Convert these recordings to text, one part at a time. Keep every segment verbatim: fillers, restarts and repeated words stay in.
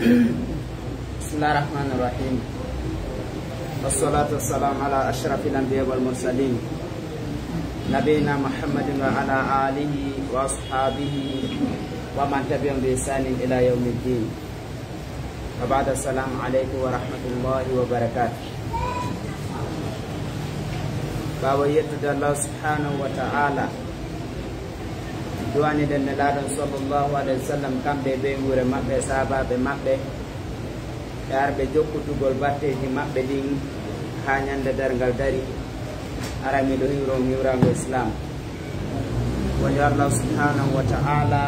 بسم الله الرحمن الرحيم. والصلاة والسلام على أشرف الأنبياء والمرسلين، نبينا محمد وعلى آله وأصحابه ومن تبعهم بإحسان إلى يوم الدين. وبعد، السلام عليكم ورحمة الله وبركاته. Ɓaawo yettude Allah subhanahu wa ta'ala, du'aniɗen Nelaaɗo sallallahu alayhi wa sallam, kamɓe e ɓeynguure maɓɓe, sahabaaɓe maɓɓe, e arɓe jokkutugol batteeji maɓɓe ɗin haa ñande darngal dari. Aray miɗo hiwro on hiwraango Islam. Woni Allah subhanahu wa ta'ala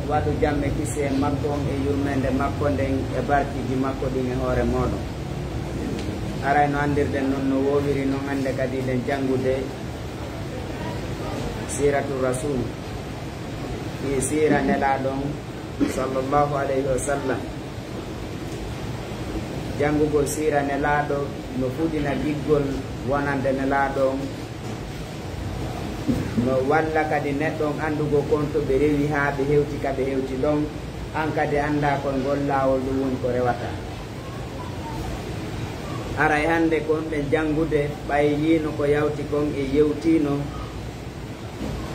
waɗu jam e kisiyee makko on e yurmeende makko nden e barkiiji makko ɗin e hoore mooɗon. Aray no anndirɗen non no woowiri non, hannde kadi eɗen janngude Siiratu Rasul, fii siira Nelaaɗo on sallallahu alayhi wa sallam. Janngugol siira Nelaaɗo no fuɗina giggol wonande Nelaaɗo on, no walla kadi neɗɗo on anndugol kon to ɓe rewi haa ɓe hewti ka ɓe hewti ɗon, an kadi anndaa ko e ngol laawol ɗum woni ko rewata. Aray hannde kon ɗen janngude, ɓay yiino ko yawti kon e yewtiino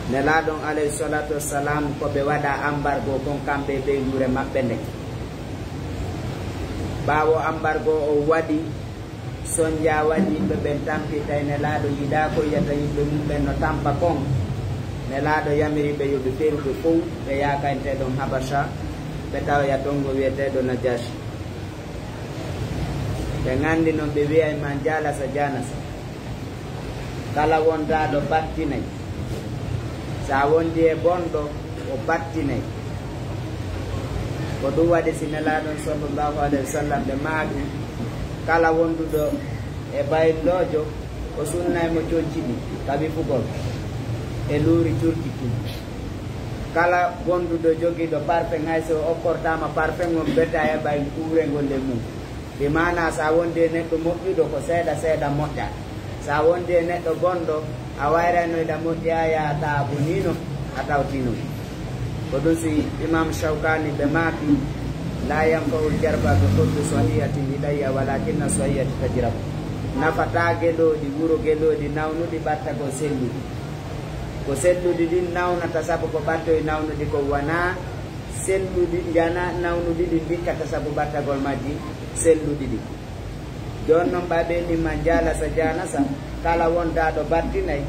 Nelaaɗo on alayhi salatu wassalam ko ɓe waɗa ambargo kon kamɓe e ɓeynguure maɓɓe nden. Ɓaawo ambargo on waɗi, sonja waɗi, yimɓe ɓen tampi, tawi Nelaaɗo yiɗaa ko yiyata yimɓe mum ɓen no tampa kon. Nelaaɗo yamiri ɓe yo ɓe feru ɓe fow, ɓe yaha ka enteɗon Habasha, ɓe tawoya ton ngo wi'eteeɗo Najashi. Ɓe nganndi non ɓe wi'ay man jalasa janasa. Kala wondaaɗo battinay. Sa wondi e bonɗo, o battinay. Ko ɗum waɗi si Nelaaɗo on sallallahu alayhi wa sallam ɓe maaki, kala wonduɗo e bayndoojo, o sunnay mo conci ɗi ka wifugol e luuri curki kin. Kala wonduɗo jogiiɗo parfum, hay so o okkortaama parfum on, beta heɓay uurengol e mum. Bi maanaa, so a wondi e neɗɗo moƴƴuɗo, ko seeɗa seeɗa moƴƴa. So a wondi e neɗɗo bonɗo, a wayrayno ila moƴƴaaya, a tawa a boniino, a tawtiino. Ko ɗum si Imam Shawkani ɓe maaki, "La yanfa'ul jarba bi hubbi sahihatin ilayya, walakinna sahihati tajrabu." Nafataa gelooɗi, wuro gelooɗi nawnuɗi ɓattagol selluɗi. Ko selluɗi ɗin nawnata sabu ko ɓattoyi nawnuɗi kon, wanaa selluɗi, yana nawnuɗi ɗin ndikkata sabu ɓattagol majji selluɗi ɗin. Jooni non, ɓay ɓe inni man jalasa janasa, kala wondaaɗo battinay,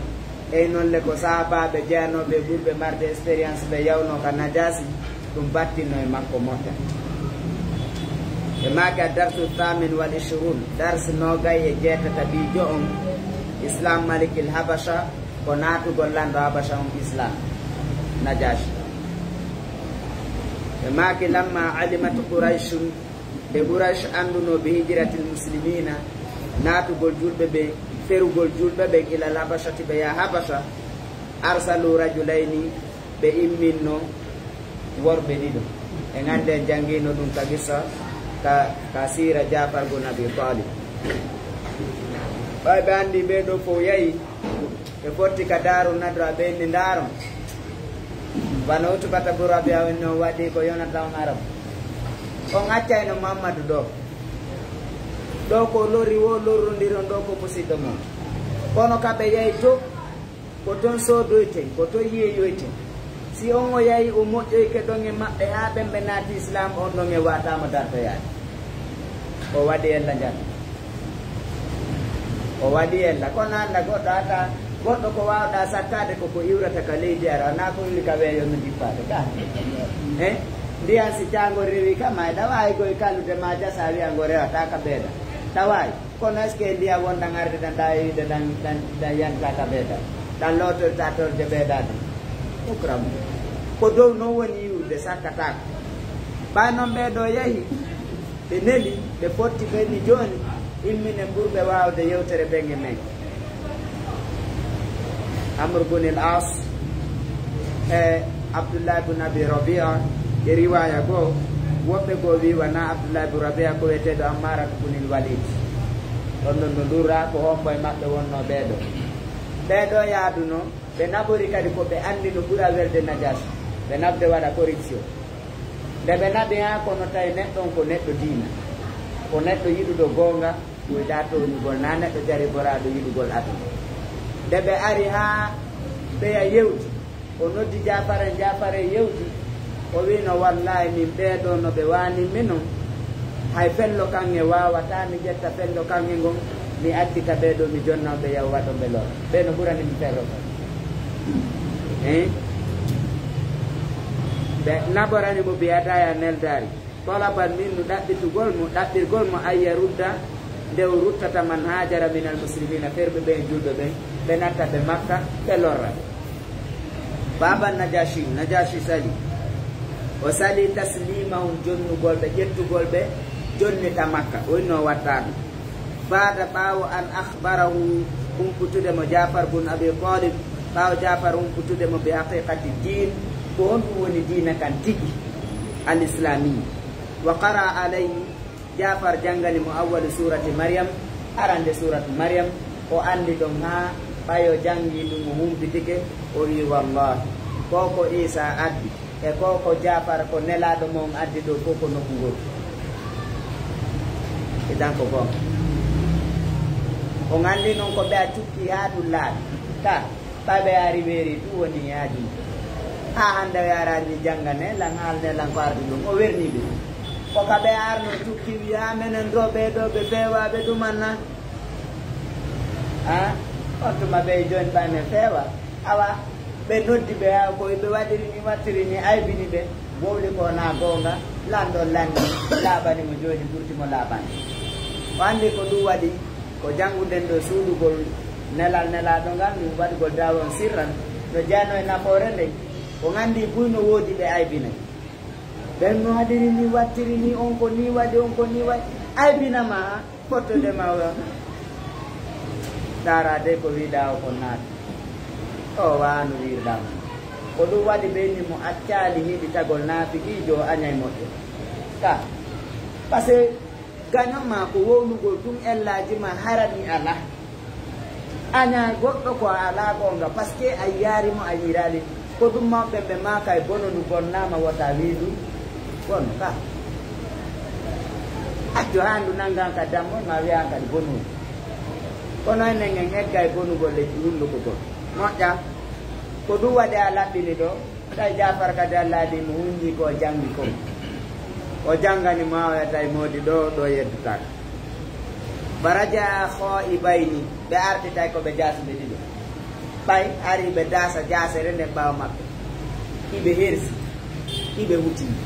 ey non le ko sahaabaaɓe jeyanooɓe e ɓurɓe marde expérience ɓe yawnoo ka Najaasi, ɗum battinno e makko moƴƴa. Ɓe maaki a darsu thamin wal ishrun, dars noogay e jeetata ɓiijo on, Islam Malikil Habasha, ko naatugol lanɗo Habasha on Islam, Najashi. Ɓe maaki, lamma alimat Qurayshun, nde Quraysh anndunoo bi hijratil muslimina, naatugol julɓe ɓe, ferugol julɓe ɓen ilal Habashati ɓe yaha Habasha, arsalu rajulayni, ɓe imminno worɓe ɗiɗo. En anndi en janngiino ɗum ka qissa, ka, ka siira Jaafar bun Abi Talib. Ɓay ɓe anndi ɓee ɗoo fow yahi, ɓe fotti ka Daaru Nadwa, ɓe inni, "Ndaaron." Wano Utbata bun Rabi'a woni on waɗi ko yonata on Arab. On accayno Muhammadu ɗoo. Ɗoo ko lori wo lorrondiron ɗoo ko musiɗɗo mon. Kono ka ɓe yahi to, ko ton soodoyten, ko ton yeeyoyten. Si on o yahi, o moƴƴoyke ɗon e maɓɓe haa ɓen ɓe naati Islam, on ɗon e waataama dartoyaade. O waɗi ella njan. O waɗi ella. Kono annda goɗɗo ata, goɗɗo ko waawɗaa sakkaade ko ko iwrata ka leydi ara, naa ko iwri ka weeyo no jippaade ka. Eh? Ndiyan si caangol rewi ka, mayɗa waawi goy kallude ma jasa wi'a ngo rewata ka beeda. Ɗa waawi. Kono est-ce que ndiyan wonɗan arde ɗan ɗa wiide ɗan, ɗan, ɗan yanta ka beeda? Ɗan lootoyta torde beedaade. Ukram. Ko dow non woni iwrude, sakkataako. Ɓay non ɓee ɗoo yahi, ɓe neli, ɓe fotti, ɓe ni jooni, imminen ɓurɓe waawde yewtere ɓen e men. Amr bun al As e Abdullah bun Abi Rabi'a, e riwaaya goo, woɓɓe goo wii wanaa Abdullah bun Rabi'a, ko wi'eteeɗo Ammarat bun al Walid. Ɗon ɗon no lurra ko hombo e maɓɓe wonnoo ɓee ɗoo. Ɓee ɗoo yaaduno, ɓe naɓori kadi ko ɓe anndi no ɓura welde Najaasi. Ɓe naɓde waɗa corruption. Nde ɓe naɓi haa kono tawi neɗɗo on ko neɗɗo diina, ko neɗɗo yiɗuɗo goonga, ɓuyɗaa tooñugol, naa neɗɗo jariboraaɗo yiɗugol aduna. Nde ɓe ari haa ɓeya yewti, o noddi Jaafar en, Jaafar en yewti, o wiino, "Wallaahi, min ɓee ɗoo no ɓe waanimmi non, hay fello kaŋŋe waawataa mi ƴetta fello kaŋŋe ngon, mi accita ɓee ɗoo, mi jonna on ɓe yaw waɗon ɓe lor. Ɓee no ɓurani mi ferro kan." Eh? Ɓe naɓorani mo bi adaya neldaari. Tolaban minnu ɗaɓɓitugol mo, ɗaɓɓirgol mo an yarudda, nde o ruttata man haajara minal muslimina, ferɓe ɓen julɓe ɓen, ɓe natta ɓe Makka, ɓe lorra ɓe. Baaba Najashi, Najashi sali. O sali taslimahum jonnugol ɓe, ƴettugol ɓe, jonnita Makka. O inno watta ɗum. Baada ɓaawo an akhbarahu, humputude mo Jaafar bun Abi Talib, ɓaawo Jaafar humputude mo bi haqiqati diin, ko honɗum woni diina kan tigi, al islami. Wa qara alayhi, Jaafar janngani mo awwalu suurati Maryam, arande suuratu Maryam, o anndi ɗon haa ɓay o janngi ɗum, o humpitike, o wi'i, "Wallaahi, ko ko Iisaa addi, e ko ko Jaafar, ko nelaaɗo mon addi ɗoo fof ko nokku gootu." Idan ko goonga. O anndi noon ko ɓe a cukki haa ɗum laaɓi. Ka Ɓay ɓe yaari weeri ɗum woni yaajum. Haa hannde o yaaraani mi jannga ne lan, haal ne lan ko ardi ɗum. O werni ɓe. Ko ka ɓe arno cukki wi'a, "Menen ɗoo ɓee ɗoo ɓe feewaaɓe ɗum anna." Ah, on tuma ɓe jooni ɓay men feewa. Awa, ɓe noddi ɓe, haa ko ɓe waɗiri ni, wattiri ni, aybini ɓe. Wowli ko na goonga, lanɗo lanni, laaɓani mo jooni, ɓurti mo laaɓande. O anndi ko ɗum waɗi, ko janngude ɗo suuɗugol nelal nelaaɗo ngal, ɗum waɗugol daawa on sirran, no jeyano e nafoore nden. O anndi buy no woodi ɓe aybinay. Ɓen no haɗiri ni, wattiri ni, on ko ni waɗi, on ko ni waɗi. Aybina ma, haa fottude ma o. Ndaara de ko wiɗaa o ko naati. O waano wiirɗaa mo. Ko ɗum waɗi ɓe inni mo accaali heɗitagol naafiqiijo o añay moƴƴo. Ka. Parce que gaño ma ko wowlugol tun ellaaji ma harani alaa. Añaa goɗɗo ko a alaa goonga, parce que a yiyaari mo, a yiiraali. Ko ɗum mawɓe ɓe maaka e bononu bonnaama wota wiidu bonno ka. Accu haa ndu nanngan ka dammol ma wi'an kadi bonooji. Kono enen en egga e bonugol e hunnduko gol. Moƴƴa. Ko ɗum waɗi a laɓɓini ɗo. Tawi Jaafar kadi Allah adii mo hunji ko o janngi kon. O janngani mo a oya tawi moodi ɗo, ɗo yeddataaka. Faraja khaibayni, ɓe arti tawi ko ɓe jaasuɓe ɗiɗo. Ɓay ari ɓe daasa jaasere nden ɓaawo maɓɓe. Iɓe hersi, iɓe hutini.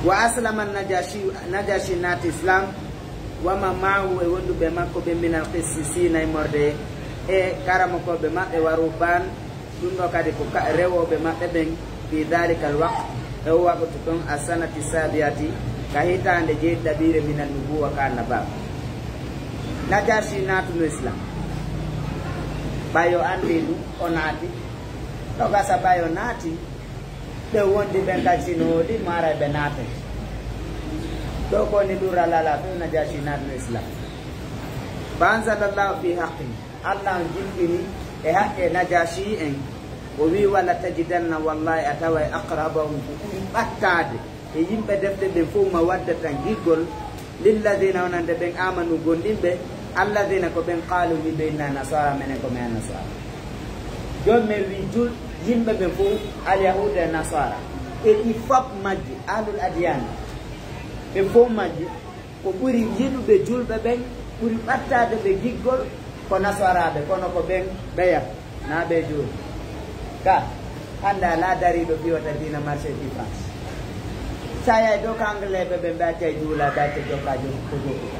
Wa aslama Najashi, Najashi naati Islam, wa ma maahu e wonduɓe makko ɓe minal qissisiina e morde e karamokooɓe maɓɓe wa ruhbaan, ɗum ɗo kadi ko ka-, rewooɓe maɓɓe ɓen, fi dhalika al waqt, e o waqtu ton, as sanati sabiati, ka hitaande jeeɗiɗaɓiire, min an nubuwa, ka annabaaku. Najashi naatuno Islam. Ɓay o anndi ɗum, o naati. Ɗo gasa ɓay o naati, ɓe wondi ɓen kadi si no hooli, maaray ɓe naatay. Ɗo ko woni ɗum ralala few Najashi naatuno Islam. Fa anzalallahu fi haqqi. Allah on jippini e haqqe Najashi en, o wi, "Wala tajidanna, wallahi a taway, aqrabahum, ko ɓuri ɓattaade e yimɓe defte ɓen fof, mawaddatan, giggol, lilladina, wonande ɓen, amanu, gondinɓe, alladina, ko ɓen, qalu, wi ɓe inna nasara, menen ko men nasara." Jooni men wi jul, yimɓe ɓen fof, alyahuda e nasara, e ɗi fop majji, ahlul adiyana, ɓe fof majji, ko ɓuri yiɗuɓe julɓe ɓen, ɓuri ɓattaade ɓe giggol, ko nasaraaɓe, kono ko ɓen ɓeya, naa ɓe jooni. Ka, hannde alaa dariiɗo fiyota diina marché fi France. Sa yahi ɗo ka Anglais ɓe, ɓe mbiya cay juula, ɓe acca jokka jom-, ko jokkuɗa.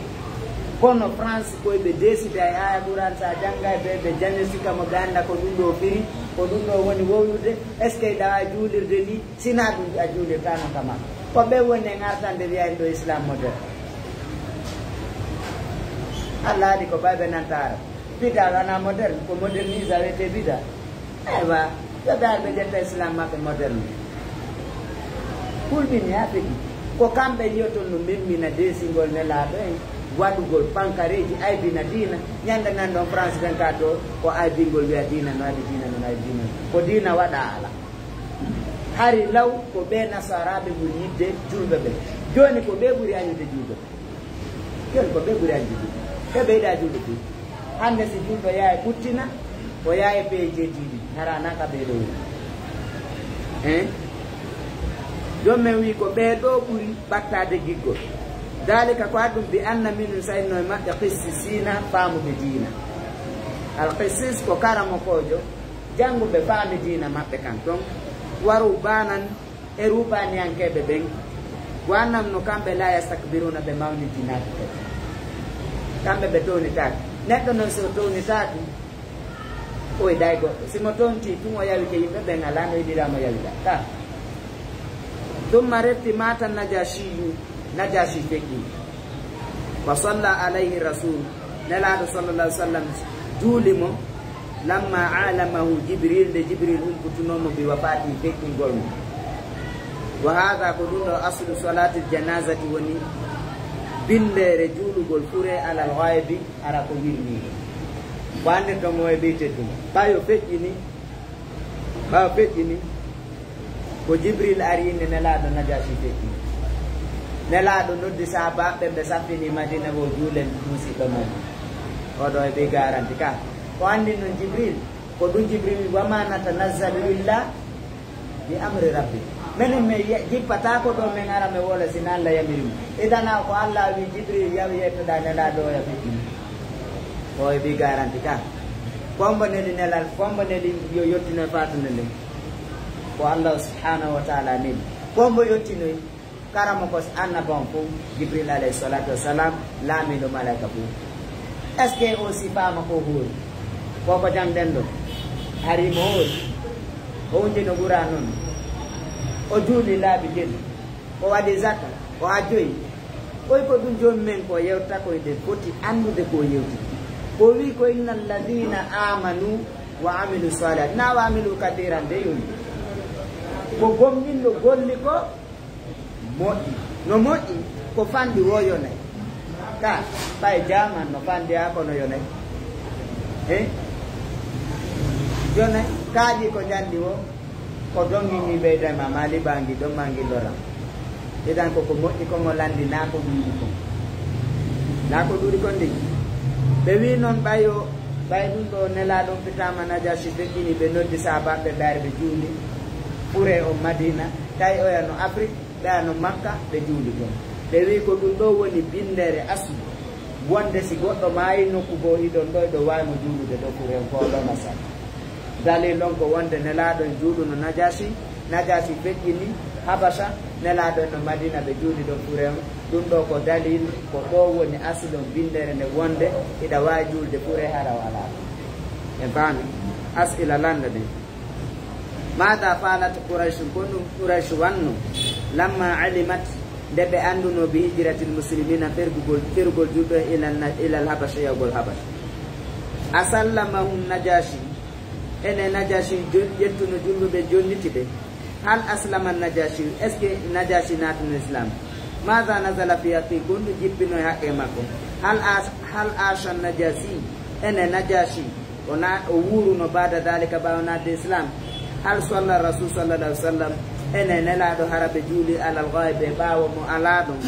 Kono France koye ɓe décide ay aya Qur'an, sa janngay ɓe, ɓe diagnostika mo, ɓe annda ko ɗum ɗo firi, ko ɗum ɗo woni wowlude, est-ce que ɗawa juulirde ni? Sinaa ɗum a juulirtaano ka makko. Ko ɓe woni e ŋartande wiya en ɗo Islam moderne. Allah haali ko bayɓe nanta Arab. Bida wona moderne, ko modernise avec bida. Eywa, yo ɓe ar ɓe ƴetta Islam maɓɓe moderne. Hulɓini haa feti. Ko kamɓe yiyoton no memmina deesingol nelaaɗo en, waɗugol pankareeji, aybina diina. Ñande nan ɗon France vingt-quatre ɗo, ko aybingol wiya diina no waɗi, diina no waɗi, diina no. Ko diina waɗa ala. Hari law ko ɓe nasaraaɓe ɓuri yiɗde julɓe ɓe. Jooni ko ɓe ɓuri añude julɓe. Jooni ko ɓe ɓuri añude julɓe. Ɓe ɓeyda julɓe fii. Hannde si julɗo yaha e ɓuttina, o yaha e peeje jeeɗiɗi, hara na ka ɓee ɗoo woni. Hein? Joom men wii ko ɓee ɗoo ɓuri ɓattaade giggol. Daalika ko adun bi anna minhum sayno e maɓɓe qissisiina faamuɓe diina. Al qissis ko karamokoojo, jannguɓe faami diina maɓɓe kan ton. Waru baanan e ruubaaniyankeeɓe ɓen, wa annahum no kamɓe la yastakbiruna ɓe mawnitinaaki kadi. Kamɓe ɓe townitaaki. Neɗɗo non si o townitaaki, o e day goɗɗo. Si mo towntii tun o yawike yimɓe ɓen alaa no yiɗiraa mo yawida. Ka. Tumma refti mata Najashiyu, Najashi feƴƴi. Wa salla alayhi rasul. Nelaaɗo sallallahu alaihi wasallam juuli mo, lamma alamahu Jibril, nde Jibril humputunoo mo bi wafaati feƴƴingol mo. Wa haada ko ɗum ɗo aslu salaatil janaazati woni binndere juulugol fure alal ghaayibi, hara ko wirniiɗo. Ko anndirɗon mo e ɓey teddungal. Ɓay o feƴƴini, ɓay o feƴƴini, ko Jibril ari innde Nelaaɗo Najaasi feƴƴini. Nelaaɗo noddi sahaabaaɓe ɓe, ɓe saffini Madina wo juulen musiɗɗo men. Oɗo e ɓe garanti ka. Ko anndi non Jibril, ko ɗum Jibril wi, "Wa ma natanazzalu illa bi amri rabbi." Menen men ye-, jippata ko ɗo men ara men wola sina Allah yamiri mo. Idana ko Allah wi Jibril yaw yettoɗa Nelaaɗo o ya feƴƴini. O e ɓi garanti ka. Kombo neli nelal, kombo neli yo yottino e fatunde nden. Ko Allah subhanahu wa ta'ala neli. Kombo yottinoy karamo ko annabon fof Jibril alayhi salatu wassalam, laamiɗo malaika fof. Est-ce que o sifama ko hoori? Koko jangɗen ɗo. Hari mo hoori. O wonti no ɓura noon. O juuli laabi jeɗɗi. O waɗi zaka. O hajjoyi. Koy ko ɗum jooni men ko yewta koy de foti anndude ko yewti. Ko wi ko inna alladhina amanu wa amilu salihat. Na wa amilu kathiran de yoni. Ko gomɗinɗo golli ko moƴƴi. No moƴƴi ko fanɗi wo yonay. Ka, ɓay jaman no fanɗi ha kono yonay. Eh? Yonay, kaaƴi ko janɗi wo. Ko dongi ni ɓeyda ma, ma liɓa ngi ɗon ma ngi lora. Idan ko ko moƴƴi ko ngo landi na ko ɗuuɗi kon. Na ko ɗuuɗi kon ndigi. Ɓe wi noon ɓay o, ɓay ɗum ɗo Nelaaɗo fitama Najasi feƴƴini ɓe noddi sahabaɓe ɓe ari ɓe juuli. Fure o Madina, tawi oya no Afrique, ɓe ano Makka, ɓe juuli ton. Ɓe wi ko ɗum ɗo woni bindere aslu. Wonde si goɗɗo maayi nokku goo iɗon ɗo, iɗo waawi mo juulude ɗo fure on ko ɗo masal. Dalil on ko wonde Nelaaɗo en juuluno Najasi, Najasi feƴƴini Habasa, Nelaaɗo en no Madina ɓe juuli ɗon fure on. Ɗum ɗo ko dalil, ko ɗo woni asilon bindere nde wonde iɗa waawi juulde fure hara o alaa ɗum. En paami? As'ila lannda ɗen. Maada faalat Quraysh, ko ɗum Quraysh wanno, lamma alimat, nde ɓe annduno bi hijratil muslimina fergugol, ferugol julɓe ilal na-, ilal Habasha, yahugol Habasha. Asallamahum Najashi, ene Najashi jo-, ƴettuno julɓe ɓe jonniti ɓe. Hal aslama Najashi, est-ce que Najashi naatuno Islam? Maada nazala fi haqqi, ko ɗum jippino e haqqe makko? Hal as-, hal asha Najashi, ene Najashi, o na-, o wuuruno baada dalika ɓaawo naatde Islam? Hal salla Rasul sallallahu alaihi wasallam, ene Nelaaɗo hara ɓe juuli alal ghaibi ɓaawo mo alaa ɗon,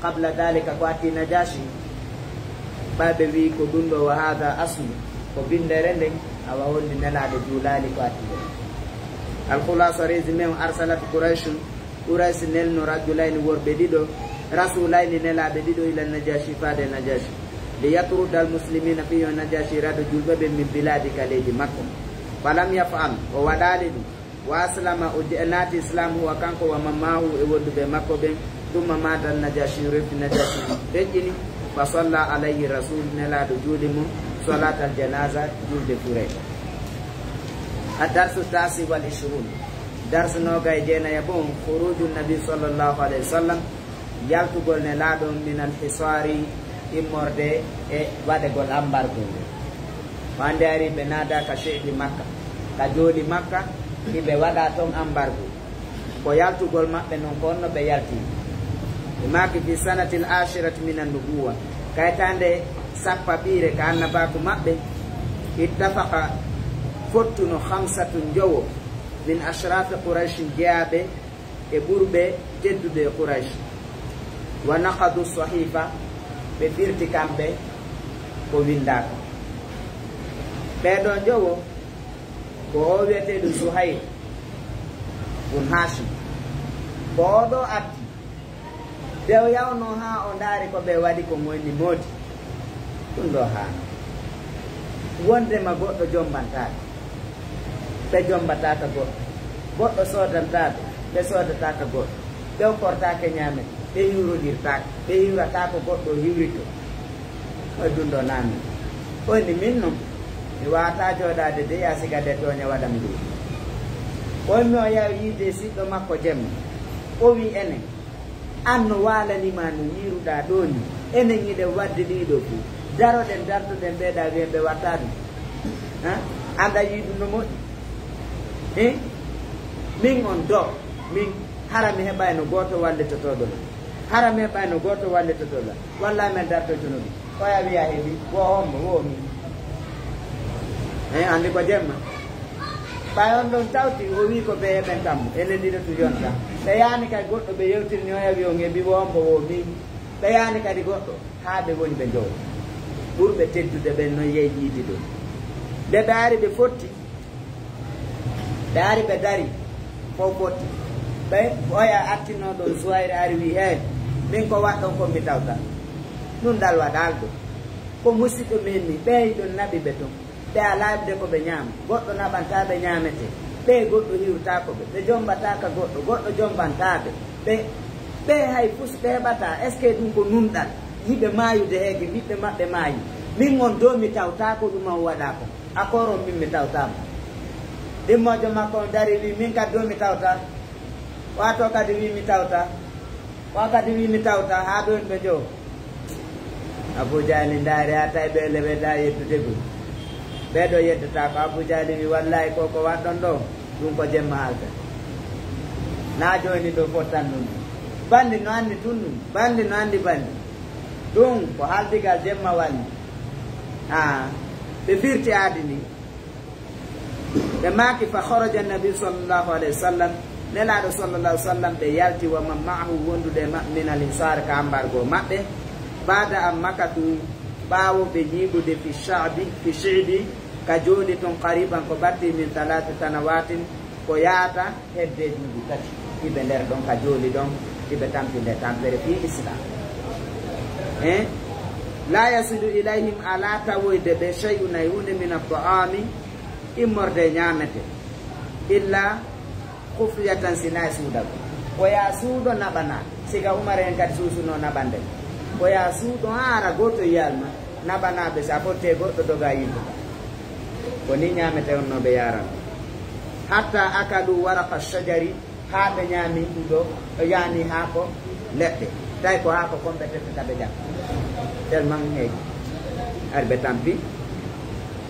qabla dalika ko atti Najashi? Ɓay ɓe wi ko ɗum ɗo, wa hada aslu, ko bindere nden, awa holli Nelaaɗo juulaali ko atti ɗon. Al khulasa, résumé on, arsalat Qurayshun, Quraysh nelno rajulayni worɓe ɗiɗo, rasulayni nelaaɓe ɗiɗo ila Najashi faade Najashi. Li yatruda al muslimina fi yo Najashi rado julɓe ɓe min biladi ka leydi makko. Falam yaf'al, o waɗaali ɗum. Wa aslama, o je-, naati Islam huwa kanko wa man maahu e wonduɓe makko ɓen. Tumma maata Najashi, refti Najashi feƴƴini. Fa salla alayhi rasul, nelaaɗo juuli mo, salatal janaza, julde fure. Ad-darsu tasi wal ishrun. Darsu noogay jeenayi e bon, khuruju nabi sallallahu alayhi wa sallam, yaltugol Nelaaɗo minal hisaari, immorde e waɗegol ambargo. Hannde ari ɓe naada ka sheeɗi Makka, ka jooli Makka, iɓe waɗa ton ambargo. Ko yaltugol maɓɓe non ko honno ɓe yalti. Ɓe maaki fi sanatil ashirati minan nubuwa, kaytande sappaɓiire ka annabaaku maɓɓe, ittafaqa, fottuno khamsatun, njowo, Min ashrafi Qurayshin, jeyaaɓe e ɓurɓe teddude e Quraysh. Wa naqadu sahifa, ɓe firti kamɓe ko winndaaka. Ɓee ɗoo njowo ko o wiyeteeɗo Suhayl bun Hashim. Ko o ɗoo addi. Nde o yawnoo haa o ndaari ko ɓe waɗi ko woni moodi, ɗum ɗo haana. Wondema goɗɗo jombantaake, ɓe jombataaka goɗɗo. Goɗɗo soodantaaɓe, ɓe soodataaka goɗɗo. Ɓe okkortaake ñaame, ɓe hiwrodirtaake, ɓe hiwrataako goɗɗo o hiwritoo. Koye ɗum ɗo naamni. Koyni min noon, mi waawataa jooɗaade de yaa siga de tooña waɗa mi ɗum. Koyni mi o yawi yiide siɗɗo makko jemma. O wi enen, an no waalanima no yiiruɗaa ɗoo ni. Enen hiɗen waɗde ɗii ɗoo fof. Daroɗen, dartoɗen ɓeeɗa wiyen ɓe watta ɗum. Ha? Anda yiidu no moƴƴi. Eh? Min on do, min hara mi heɓayno gooto wallitotooɗo lan. Hara mi heɓayno gooto wallitotooɗo lan. Walla men dartoytuno ɗum. Oya wiya heɓi, wo hombo, wo min. Eh, andi ko jemma. Ɓay on ɗon tawti, o wi ko ɓe heɓen kammu. Enen ɗiɗo tu yonta. Ɓe yaani kay goɗɗo ɓe yewtirni oya wi on heɓi wo hombo, wo min. Ɓe yaani kadi goɗɗo. Haa ɓe woni ɓe njowo. Ɓurɓe teddude ɓen noon yehi yiidi ɗum. Nde ɓe ari ɓe fotti, ɓe ari ɓe dari, fof fotti. Ɓe oya artinoo ɗon Suwayri ari wi, "Hee, min ko waɗɗon ko mi tawta. Ɗum ɗal waɗaal ɗo. Ko musiɗɗo men ni, ɓe yiɗon naɓi ɓe toon. Ɓe alaa ɓe ko ɓe ñaama. Goɗɗo naɓantaa ɓe ñaametee. Ɓe goɗɗo hiwtaako ɓe. Ɓe jommbataaka goɗɗo. Goɗɗo jombantaaɓe. Ɓe, ɓe hay fus ɓe heɓataa. Est-ce que ɗum ko nunɗal? Yiɓe maayude heege, ɓiɓɓe maɓɓe maayi. Min on do mi tawtaa ko ɗum on waɗaa ko. Accord on min mi tawtaa mo." Ɗimmoojo makko on dari wi, "Min kadi do mi tawtaa." Waato kadi wi, "Mi tawtaa." Wa kadi wi mi tawta haa ɓe woni ɓe njowo. Abu Jahli ndaari haa tawi ɓe leɓe da yeddude gum. Ɓee ɗo yeddata ko Abu Jahli wi, "Wallahi ko ko waɗɗon ɗo, ɗum ko jemma haalta. Na jooni ɗo fottan ɗum. Bandi no anndi tun ɗum, bandi no anndi bandi. Ɗum ko haaldigal jemma walli." Haa ɓe firti aadi ndi. Ɓe maaki, "Fa kharaja nabi sallallahu alayhi wa sallam, Nelaaɗo sallallahu alayhi wa sallam ɓe yalti, wa man ma'ahu wondude e maɓɓe, min al insaar ka ambargo maɓɓe, baada an makatu ɓaawo ɓe ñiiɓude fi sha'bi, fi shi'bi, ka jooli ton qariban ko batti min talaati sanawatin, ko yaata hedde duuɓi tati. Iɓe nder ɗon ka jooli ɗon, iɓe tampi nde tampere fi Islam. Eh? La yasilu ilayhim ala tawoyde ɓe shay'un ay hunde min at-ta'ami, immorde ñaamete, illa khufyatan, sina e suudago. Ko yaa suudo naɓana, siga Umar en kadi suusuno naɓande. Ko yaa suudo haa ara gooto yiyal ma, naɓana ɓe sa fotte goɗɗo doga yimɓe. Ko ni ñaamete on no ɓe yaran. Hatta akalu waraqa shajari, haa ɓe ñaami ɗuɗo, o yaani haako leɗɗe. Tawi ko haako kon ɓe tettata ɓe ƴakka. Tellement heeji. Ari ɓe tampi.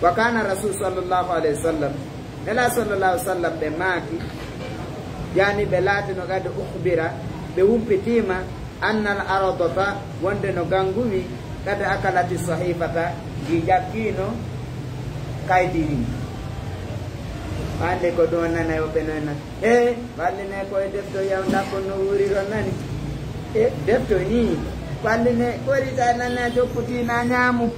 Wa kana rasul sallallahu alayhi wa sallam, Nela sallallahu alayhi wa sallam ɓe maaki, yaani ɓe laatino kadi ukhbira, ɓe wumpitiima, annal aradata, wonde no gangu wi, kadi akalati sahifata, ndi ƴakkiino kaydiiri ndi. Hannde ko ɗo nana yo ɓe noon na. He, walline ko e defto yaw ndakkon no wuuriron nani. E defto ni, walline ko rita nana jokkuti na ñaamu.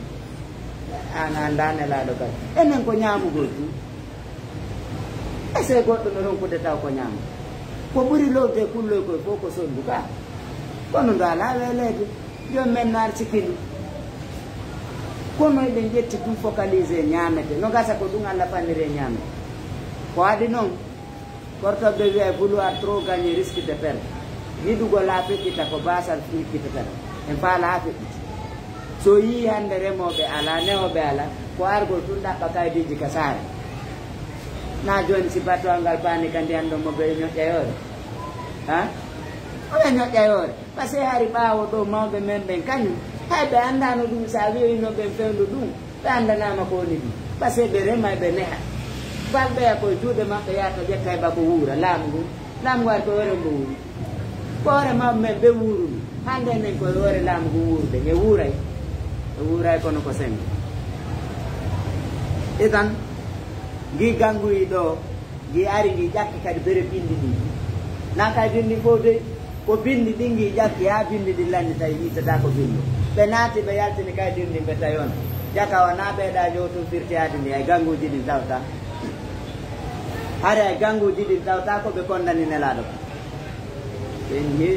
An anndaa Nelaaɗo kadi. Enen ko ñaamugol tun. Ese goɗɗo no ronkude taw ko ñaama. Ko ɓuri lowde kulloy koy fof ko sonndu ka. Kono ndu alaa weeleede. Joom men no arsikindi. Kono eɗen ƴetti tun focaliser ñaamete. No gasa ko ɗum Allah fanniri e ñaamete. Ko waɗi noon, Kortoɓe wiya vouloir trop gagner risque de perdre. Yiɗugol haa feƴƴita ko baasal feƴƴitata. En faala haa feƴƴita. So yii hannde remooɓe alaa, nehooɓe alaa, ko argol tun ɗaɓɓa kaydiiji ka saare. Na jooni si batuwal ngal paani ka ndiyan ɗon mo ɓe ñoƴƴa yoore? Ha? Oɓe ñoƴƴa yoore. Parce que hari ɓaawo ɗo mawɓe men ɓen kañum, hay ɓe anndaano ɗum, so a wiyoyino ɓen fewndo ɗum, ɓe anndanaama ko woni ɗum. Parce que ɓe rema, ɓe neha. Fal ɓeya koye juuɗe maɓɓe, yaha to ƴetta heɓa ko wuura. Laamu ngun, laamu ngu ari ko hoore mbo wuuri. Ko hoore mawɓe men ɓe wuuruni. Hannde enen koye hoore laamu ngu wuuruɗen. E wuuray? E wuuray kono ko senngo. Idan, ngi gannguyi ɗo, Ngi ari ngi ƴakki kadi bere binndi ɗin. Na kaydirndi fof dey, ko binndi ɗin ngi ƴakki, haa binndi ɗin lanni tawi yiitataa ko binndi. Ɓe naati, ɓe yaltini kaydirndi, ɓe tawi on. Ƴaka o na ɓeyda ñowtun firtiyaadi ndi, ay gannguuji ɗin tawta. Hari ay gannguuji ɗin tawta ko ɓe kondani Nelaaɗo. Ɓe ngi,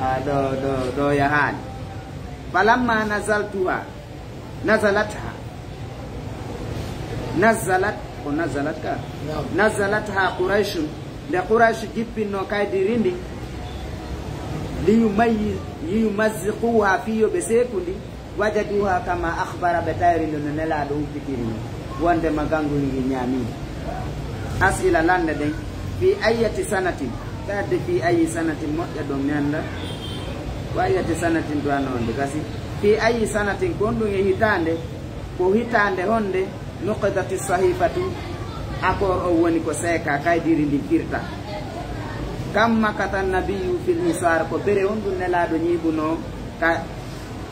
a, ɗo, ɗo, ɗo yahaani. Falamma nazaltuha, nazalatha. Nazalat, ko nazalat ka? Naam. Nazalatha Qurayshun. Nde Quraysh jippinno kaydiri ndi, liyumayyi-, liyumazziquha, fii yo ɓe seeku ndi, wajaduha kama akhbara, ɓe tawri nde no Nelaaɗo humpitiri non, wonde ma gannguuji ɗin ñaami. As'ila lande ɗen, fi ayyati sanatin, tawde fi ayyi sanatin moƴƴa ɗon mi annda, wa ayyati sanatin duwano wonde gasi, fi ayyi sanatin, ko honɗum e hitaande, ko hitaande honde, nuqidati sahifatu, accord o woni ko seeka, kaydiri ndin firta. Kam makata nabiyyu fil hisar, ko bere honɗum Nelaaɗo ñiiɓuno ka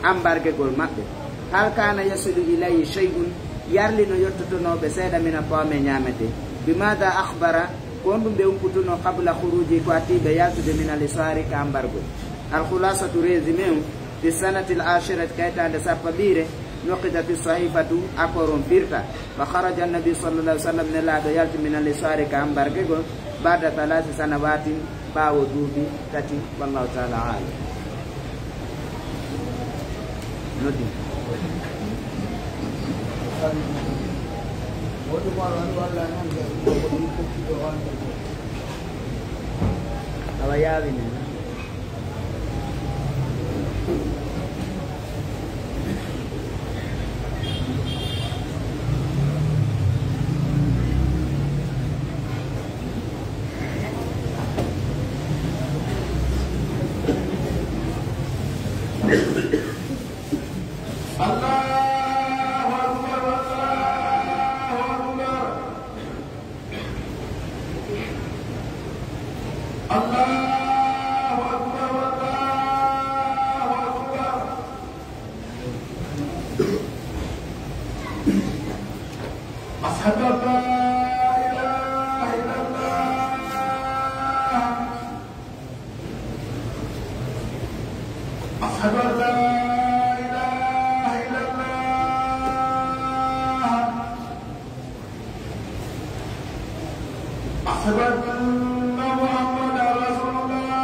ambargegol maɓɓe. Hal kana yasilu ilayhi shay'un, yarli no yottotonoo ɓe seeɗa mina taami e ñaametee. Bimada akhbara, ko honɗum ɓe umputuno qabla khuruji, ko ati ɓe yaltude minal hisari ka ambargo. Al khulasatu, résumé on, fi sanatil ashirati, ka hitaande sappaɓiire, nuqidati sahifatu, accord on firta. Wa kharaja annabi sallallahu alaihi wasallam, Nelaaɗo yalti minal hisari ka ambargegol, ba'da thalathi sanawatin, ɓaawo duuɓi tati, wallahu taala alam. Noddi. Awa yaawi ne. الله أكبر، الله أكبر. الله أكبر، الله أكبر. أشهد أن لا إله إلا الله. أشهد أن لا إله إلا الله. أشهد أن محمدا رسول الله.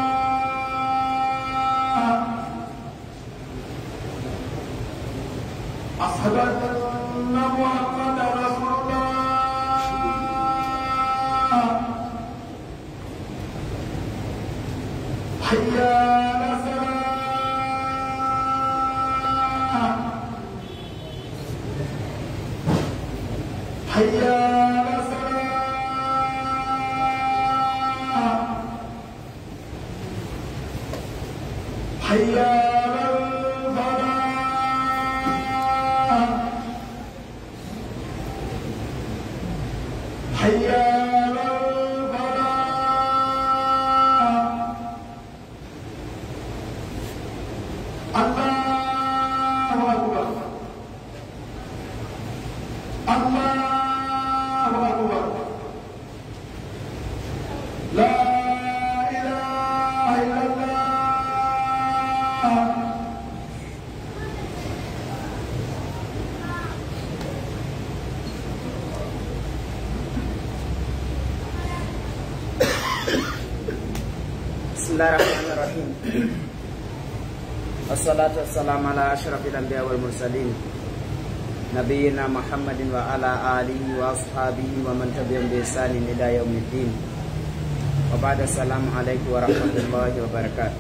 أشهد أن محمدا رسول الله. حي على الصلاة. حي على الصلاة. حي على الفلاح. حي على الفلاح. الله أكبر. الله أكبر. لا إله إلا الله. بسم الله الرحمن الرحيم. والصلاة والسلام على أشرف الأنبياء والمرسلين، نبينا محمد وعلى آله وأصحابه ومن تبعهم بإحسان إلى يوم الدين. وبعد، السلام عليكم ورحمة الله وبركاته.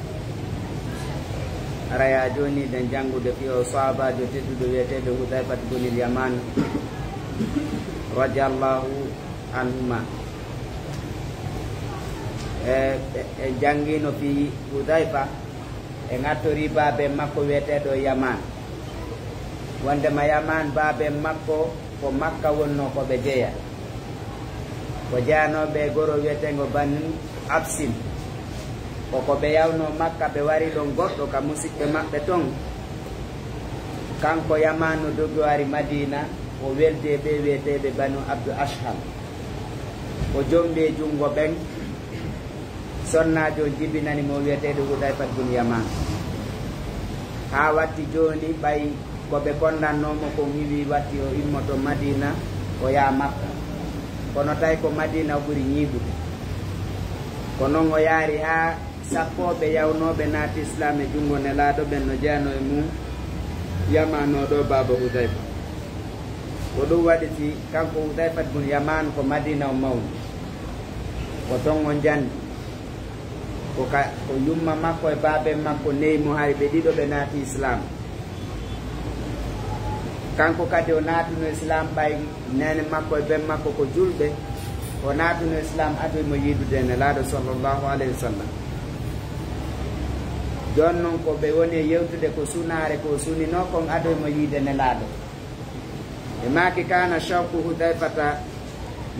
Hara yaa jooni, eɗen janngude fii oo sahaabaajo tedduɗo wiyeteeɗo Hudayfat bunil Yaman, radiyallahu anhuma. E, e, en janngiino fii Hudayfa, en artorii baaben makko wiyeteeɗo Yaman. Wonndema Yaman, baaben makko ko Makka wonnoo ko ɓe jeya. Ko jeyanooɓe e goro wiyeteengo Banu Absin. Ko ko ɓe yawnoo Makka, ɓe wari ɗon goɗɗo ka musiɓɓe maɓɓe ton. Kanko Yaman no dogi o ari Madiina, o weldi e ɓee wiyeteeɓe Banu Abdu Ashhal. Ko O jombi e junngo ɓen, sonnaajo on jibinani mo wi'eteeɗo Hudayfat bun Yaman. Haa watti jooni, ɓay ko ɓe konnannoo mo kon hiwii, watti o immoto Madiina, o yaha Makka. Kono tawi ko Madiina o ɓuri ñiiɓude. Ko non o yaari haa sappooɓe yawnooɓe naati Islaam e junngo Nelaaɗo ɓen no jeyanoo e mum Yaman oo ɗoo, baaba Hudayfa. Ko ɗum waɗi si kanko Hudayfat bun Yaman ko Madiina o mawni. Ko ton o janni. Ko ka, ko yumma makko e baaben makko neyi mo, hari ɓe ɗiɗo ɓe naati Islaam. Kanko kadi o naatuno Islaam ɓay neene makko e ben makko ko julɓe. O naatuno Islaam adoy mo yiidude e Nelaaɗo sallallahu alayhi wa sallam. Jooni non ko ɓe woni e yewtude ko sunaare ko o suninoo kon adoy mo yiide Nelaaɗo. E maaki, kana shawqu Hudayfata,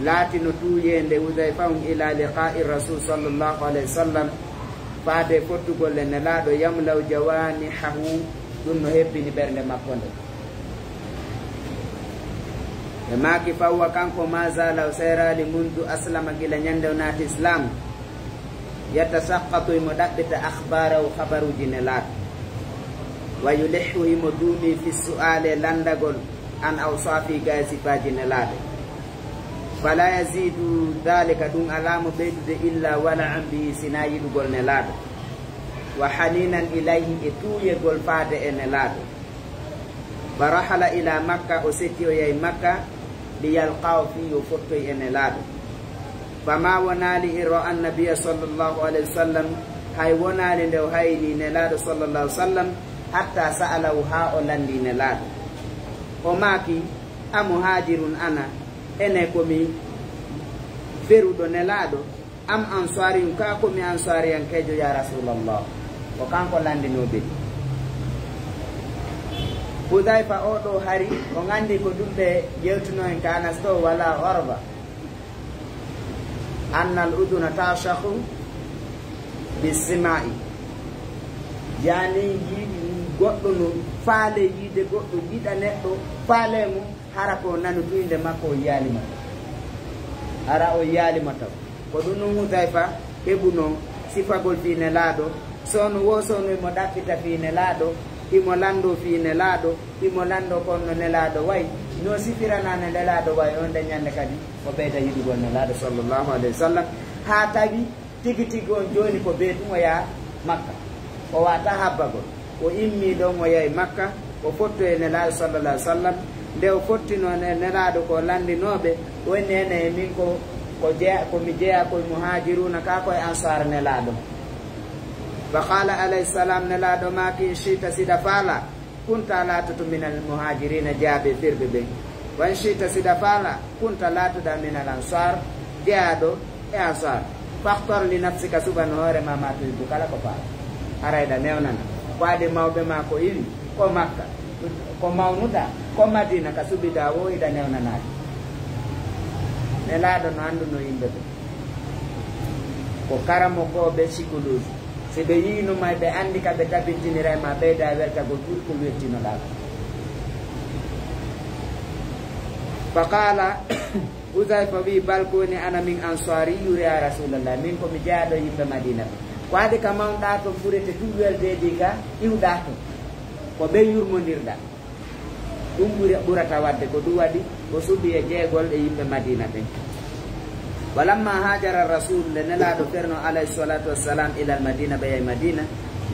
laatino tuuyeende Hudayfa on ila liqa'i Rasul sallallahu alayhi wa sallam, faade fottugol e Nelaaɗo, yamlau jawanihahu, ɗum no hebbini ɓernde makko nde. E maaki, fawwa kanko ma zala o seeraali mundu aslama gila ñande o naati Islaam. Yatasaqqatu, himo ɗaɓɓita akhbarahu, khabaruuji Nelaaɗo. Wa yulihhu, himo duumi fi su'aali, lanndagol, an awsafi, gaya sifaaji Nelaaɗo. Fala yazidu dhalika, ɗum alaa mo ɓeydude, illa wala'an bihi, sinaa yiɗugol Nelaaɗo. Wa haninan ilayhi, e tuuyegol faade e Nelaaɗo. Fa rahala ila Makka, o setti o yahi Makka, li yalqahu, fii yo fottoy e Nelaaɗo. Fama wonaali in ra'a annabiya sallallahu alayhi wa sallam, hay wonaali nde o hayni Nelaaɗo sallallahu alayhi wa sallam, hatta sa'alahu, haa o lanndi Nelaaɗo. O maaki, amuhaajirun ana, ene ko mi feruɗo Nelaaɗo? Am ansaariyun, kaa ko mi ansaariyankeejo, yaa Rasuulallah? Ko kanko lanndinoo ɓe. Hudayfa oo ɗoo hari, on anndi ko ɗum ɓe yewtuno en ka Anas ɗoo, wala gharba. Annal uduna ta'shaqu bissima'i. Yaani, yi-, goɗɗo no faale yiide goɗɗo, yiɗa neɗɗo, faale mo, hara ko nanu tuynde makko, o yiyaali mo taw. Hara o yiyaali mo taw. Ko ɗum ɗum Hudayfa heɓunoo sifagol fii Nelaaɗo. Soono woo soono himo ɗaɓɓita fii Nelaaɗo, himo lanndoo fii Nelaaɗo, himo lanndoo ko honno Nelaaɗo wa'i. No sifiranaano Nelaaɗo wa'i, on ɗen ñannde kadi o ɓeyda yiɗugol Nelaaɗo sallallahu alayhi wa sallam. Haa tawi tigi tigi on jooni ko bee tun o yaha Makka. O waawataa habbagol. O immii ɗon, o yahi Makka, o fottoyi e Nelaaɗo sallallahu alaihi wasallam. Nde o fottinoo e Nelaaɗo ko lanndinooɓe, o inni enen e min ko, ko jeya, ko mi jeyaa ko e Muhaajiruuna, kaa ko e Ansaar Nelaaɗo. Fa qaala alayhi salaam, Nelaaɗo maaki, in shi'ta, si ɗa faalaa, kunta, laatoto, minal Muhaajiriina, jeyaaɓe firɓe ɓen. Wa in shi'ta, si ɗa faalaa, kunta, laatoɗaa, minal Ansaar, jeyaaɗo e Ansaar. Fakhtar li nafsika, suɓano hoore maa, ma tuhibbu, kala ko faalaa. Hara hiɗa newnana. Ko adii mawɓe maa ko iwi, ko Makka, ko mawnuɗaa, ko Madiina, ka suɓiɗaa woo hiɗa newnanaade. Nelaaɗo no anndunoo yimɓe ɓen. Ko karamokooɓe sikuluuji. Si ɓe yi'ino ma, ɓe anndi ka ɓe tabintiniray ma, ɓeyda weltagol ɓuri ko weltinoɗaa kon. Fa qaala, Huzayfa wi'i, bal, ko woni, ana min Ansaariyyu, yaa Rasuulallah, min ko mi jeyaaɗo yimɓe Madiina ɓen. Ko adii ka mawnuɗaa ton ɓurete tun weldeede ka iwɗaa ton. Ko ɓen yurmondirɗaa. Ɗum ɓuri, ɓurata waɗde, ko ɗum waɗi o suɓi e jeegol e yimɓe Madiina ɓen. Walamma haajara Rasuul, nde Nelaaɗo fernoo, alayhi salaatu wassalaam, ilal Madiina, ɓe yahi Madiina,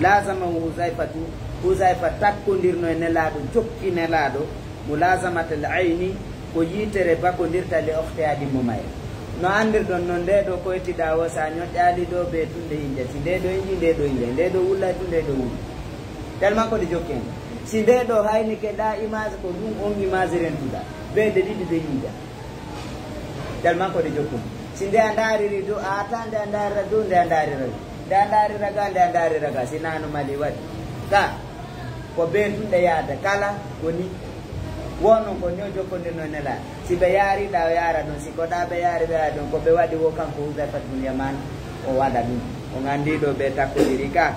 laazamahu Huzayfatu, Huzayfa takkondirno e Nelaaɗo, jokki Nelaaɗo, mulaazamatal ayni, ko yitere bakondirta li ukhtihaa ɗimmo mayre. No anndirɗon non, ndee ɗoo koytiɗaa woo, si a ñoƴƴaali ɗoo, bee tun nde inja, si ndee ɗoo inji, ndee ɗoo inja, ndee ɗoo wullay tun, ndee ɗoo wulla. Tellement ko ɗe jokki en. Si ndee ɗoo haynike ɗaa image, ko ɗum on image rentuɗaa. Bee ɗe ɗiɗi ɗe yiida. Tellement ko ɗe jokki en. Si nde a ndaariri dow, a ata nde a ndaarira dow, nde a ndaarira dow. Nde a ndaarira ga, nde a ndaarira ga. Si naanu Mali waɗi. Ka, ko bee tun ɗe yaada. Kala ko ni. Woo non ko ni o jokkondirno Nelaaɗo. Si ɓe yaari ɗaa, o yaara ɗon. Si ko ɗaa ɓe yaari, ɓe yaara ɗon. Ko ɓe waɗi woo kanko Huzayfat bun Yaman, o waɗa ɗum. On anndi ɗoo ɓe takkodiri ka.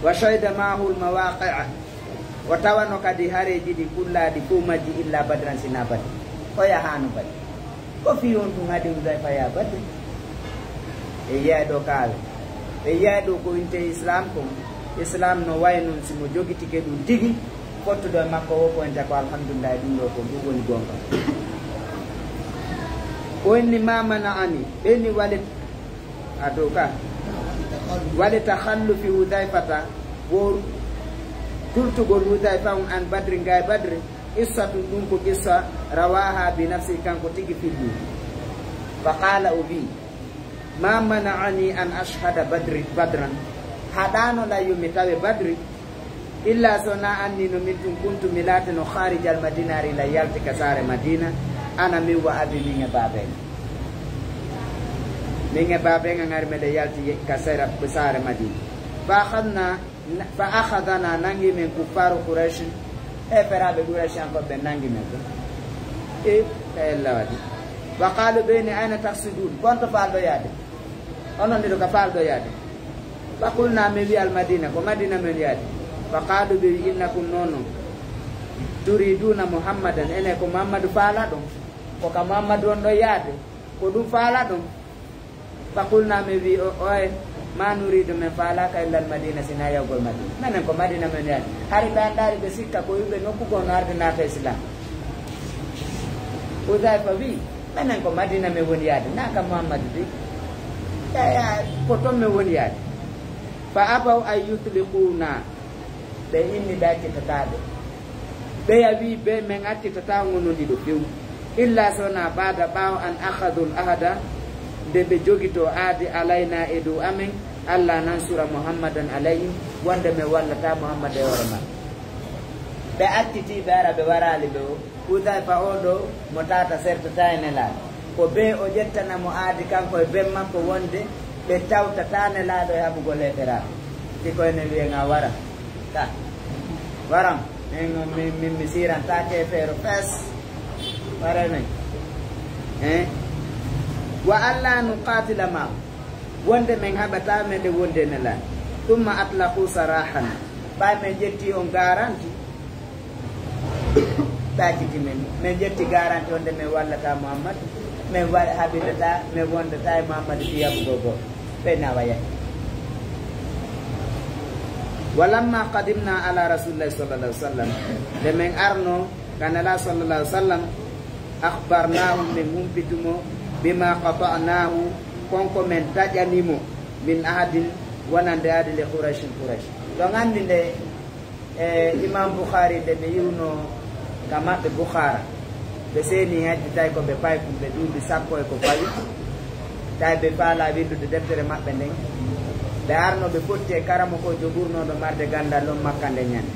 Wa shahida ma'ahul mawaqi'a. O tawano kadi hareeji ɗi kullaaɗi fow majji illa Badran, sinaa Badri. O yahaano Badri. Ko fii honɗun haɗi Hudayfa yaha Badri? E yi'ay ɗoo kaawe. E yi'ay ɗoo ko winte Islaam kon. Islaam no way non si mo jogitike ɗun tigi, fottuɗo e makko woo ko winte ko alhamdulillahi, ɗun ɗoo ko ɗun woni goonga. Ko inni ma mana'ani, ɓe ni walit a dow ka. Wali takhallufi Hudayfata, wo tultugol Hudayfa on an Badri, nga e Badri, qissatun, ɗun ko qissa, rawaha bi nafsi, kanko tigi filli. Fa qala, o wi, ma mana'ani an ashhada Badri, Badran, haɗano lan yo mi tawe Badri, illa so na anni no min tun kuntu mi laatino kharijal Madina, ari la yalti ka saare Madina, ana min wa abi, min e baaben. Min e baaben an ari meɗen yalti ka sera saare Madina. Fa akhadna, fa akhadana, nangi men kuffaru Quraysh, heeferaaɓe Quraysh an ko ɓe nangi men ko. E, ka ella waɗi. Wa qalu, ɓe ni, ayna taqsidun, kon to faalɗo yaade? Onon ɗiɗo ka faalɗo yaade? Fa qulna, min wi al Madina, ko Madina men yaade. Fa qalu, ɓe wi, innakum, nono, turiduna Muhammadan, ene ko Muhammadu faalaɗon? Ko ka Muhammadu on ɗon yaade? Ko ɗun faalaɗon? Fa qulna, min wi, o, oye, ma nuridu, men faalaka illa al Madina, sina yawgol Madina. Menen ko Madina men yaade. Hari ɓe andaali, ɓe sikka ko yuɓe nokku goo no arde naata Islaam. Hudayfa wi, menen ko Madina men woni yaade, na ka Muhammadu di. Ya, ya, ko ton men woni yaade. Fa abaw an yutliquna, ɓe inni ɓe accitataa ɓe. Ɓeya wi, ɓe men accitataa on onon ɗiɗo few. Illa so na baada ɓaawo an akhadul ahada, nde ɓe jogito aadi alayna e dow amen, alla nansura Muhammadan alayhim, wonde men wallataa Muhammad e hoore maɓɓe. Ɓe accitii ɓe ara ɓe waraali ɓe o. Hudayfa oo ɗoo mo tata sertataa e Nelaaɗo. Ko bee o ƴettana mo aadi kanko e ben makko wonde ɓe tawtataa Nelaaɗo e haɓugol heeferaaɓe. Si ko ene wi'en a wara. Ka. Waram. Min, min, min mi siirantaake e feero fes. Wara men. Eh? Wa alla nuqatila ma'ahu. Wonde men haɓataa meɗen wonde e Nelaaɗo. Thumma atlaqu sarahan. Ɓay men ƴetti on garanti. Ɓe acciti men, men ƴetti garanti wonde men wallataa Muhammad, men wa-, haɓidataa, men wondataa e Muhammad fii haɓugol goɗɗo. Ɓe nawa yahi. Walamma qadimna ala Rasulillahi sallallahu alaihi wasallam, nde men arno ka Nelaaɗo sallallahu alaihi wasallam, akhbarnahu, men humpiti mo, bima qata'nahu, kon ko men taƴani mo, min ahadin, wonande aadi li Qurayshin, Quraysh. Ɗon anndi nde E Imam Bukhari, nde ɓe yi'unoo ka maɓɓe Bukhara, ɓe seeni hajji, tawi ko ɓe paykun, ɓe duuɓi sappo e ko fawi, tawi ɓe faalaa winndude deftere maɓɓe nden. Ɓe arno, ɓe fotti e karamoko joɓurnooɗo marde ganndal on Makka nden ñande.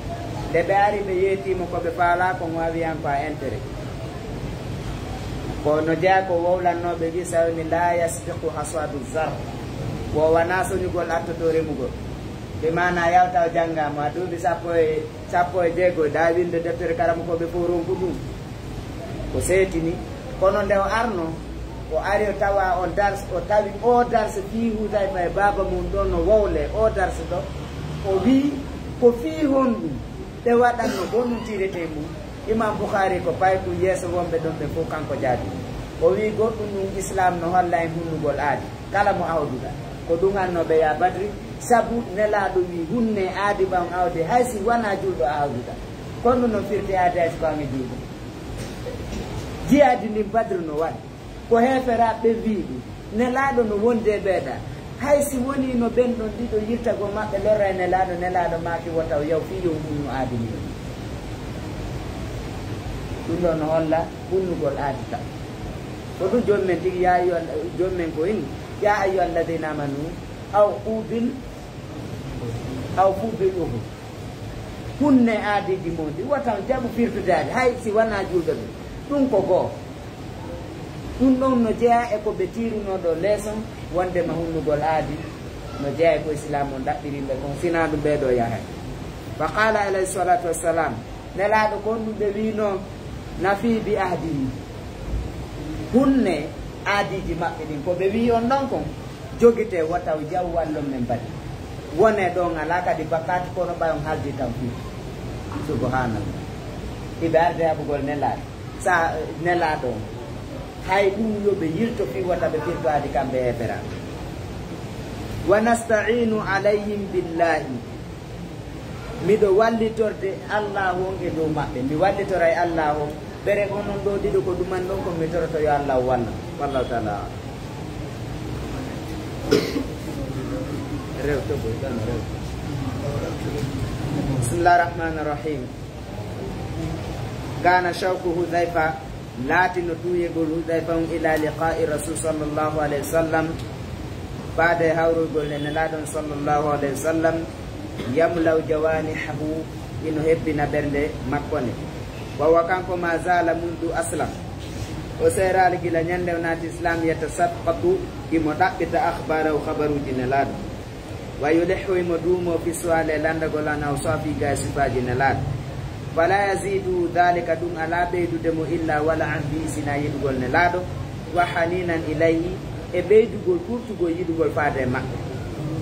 Nde ɓe ari, ɓe yeetii mo ko ɓe faalaa kon, o wi'i an ko a entere. Ko no jeyaa ko wowlannooɓe wi, so woni, "La yasbiqu hasadu zar." Wo wanaa soñugol attotoo remugol. Bi maanaa, yawta o janngaa mo, a duuɓi sappo e, sappo e jeego, ɗaa winnde deftere karamokooɓe fow ronku ɗum. Ko seetini. Kono nde o arno, o ari o tawa on dars, o tawi o dars fii Hudayfa e baaba mum ɗo no wowle, o dars ɗo, o wii, "Ko fii honɗum ɓe waɗanno bonontiretee mum?" Imam Bukhari ko paykun, yeeso wonɓe ɗon ɓe fow kanko jaabi. O wii, "Goɗɗum ɗum Islam no holla en hunnugol aadi kala mo awduɗa. Ko ɗum anno ɓe yaa Badri, sabu Nelaaɗo wii, 'Hunnee aadi ma on awde, hay si wanaa juulɗo a awduɗa.' Kono ɗum no firti aadi hay si ko an e juulɗo." Jihaadi ndin Badri no waɗi. Ko heeferaaɓe ɓen wii ɗum. Nelaaɗo no wondi e ɓeeɗa. Hay si wonii no ɓen ɗon ɗiɗo yiltagol maɓɓe lorra e Nelaaɗo, Nelaaɗo maaki wota o yaw fii yo hunnu aadi mum. Ɗum ɗoo no holla hunnugol aadi tan. Ko ɗum joom men tigi, yaa ayyuhal-, joom men ko inni, "Yaa ayyuhal ladina amanu, awfu bil, awfu bil uhud." Hunnee aadiiji mon ɗin, wota on jaɓu firtude aadi, hay si wanaa juulɓe ɓen. Ɗum ko goo. Ɗum ɗon no jeyaa e ko ɓe tiirunoo ɗoo leeson, wonndema hunnugol aadi no jeyaa e ko Islaam on ɗaɓɓiri ɓe kon, sinaa ɗum ɓee ɗoo yahay. Fa qaala alayhi salaatu wassalam, Nelaaɗo ko honɗum ɓe wiinoo, "Nafi bi ahdihi." Hunnee aadiiji maɓɓe ɗin, ko ɓe wii on ɗon kon, jogitee wota o jaw wallon men bati. Wonee ɗon alaa kadi bakkaatu kono ɓay on haldi tan fii. Subhanallah. Iɓe arde haɓugol Nelaaɗo. Sa, Nelaaɗo on. Hay ɗum yo ɓe yilto fii wota ɓe firto adi kamɓe heeferaaɓe. Wa nasta'inu alayhim billahi. Miɗo wallitorde Allaahu on e dow maɓɓe. Mi wallitoray Allaahu on. Ɓere onon ɗoo ɗiɗo ko ɗuman ɗon ko mi toroto yo Allaahu wallu. Wallaahu taala a'lam. Rew to boy, ɗon rew. Bismillahir Rahmanir Rahim. Kana shawqu Hudhayfa, laatino tuuyegol Hudhayfa on ila liqa'i Rasul sallallahu alayhi wa sallam, faade hawrugol e Nelaaɗo on sallallahu alayhi wa sallam, yamlau jawanihahu, ino hebbina ɓernde makko nde. Wa huwa kanko ma zala mundu aslam, o seeraali gila ñande o naati Islam, yatasaqqatu, imo ɗaɓɓita akhbarahu, khabaruuji Nelaaɗo. Wa yulihhu, imo duumo fi su'ali e lanndagol an awsafi ga e sifaaji Nelaaɗo. Fala yazidu dhalika, ɗum alaa ɓeydude mo illa wala'an bihi, sina yiɗugol Nelaaɗo, wa haninan ilayhi, e ɓeydugol ɓurtugol yiɗugol faade e maɓɓe.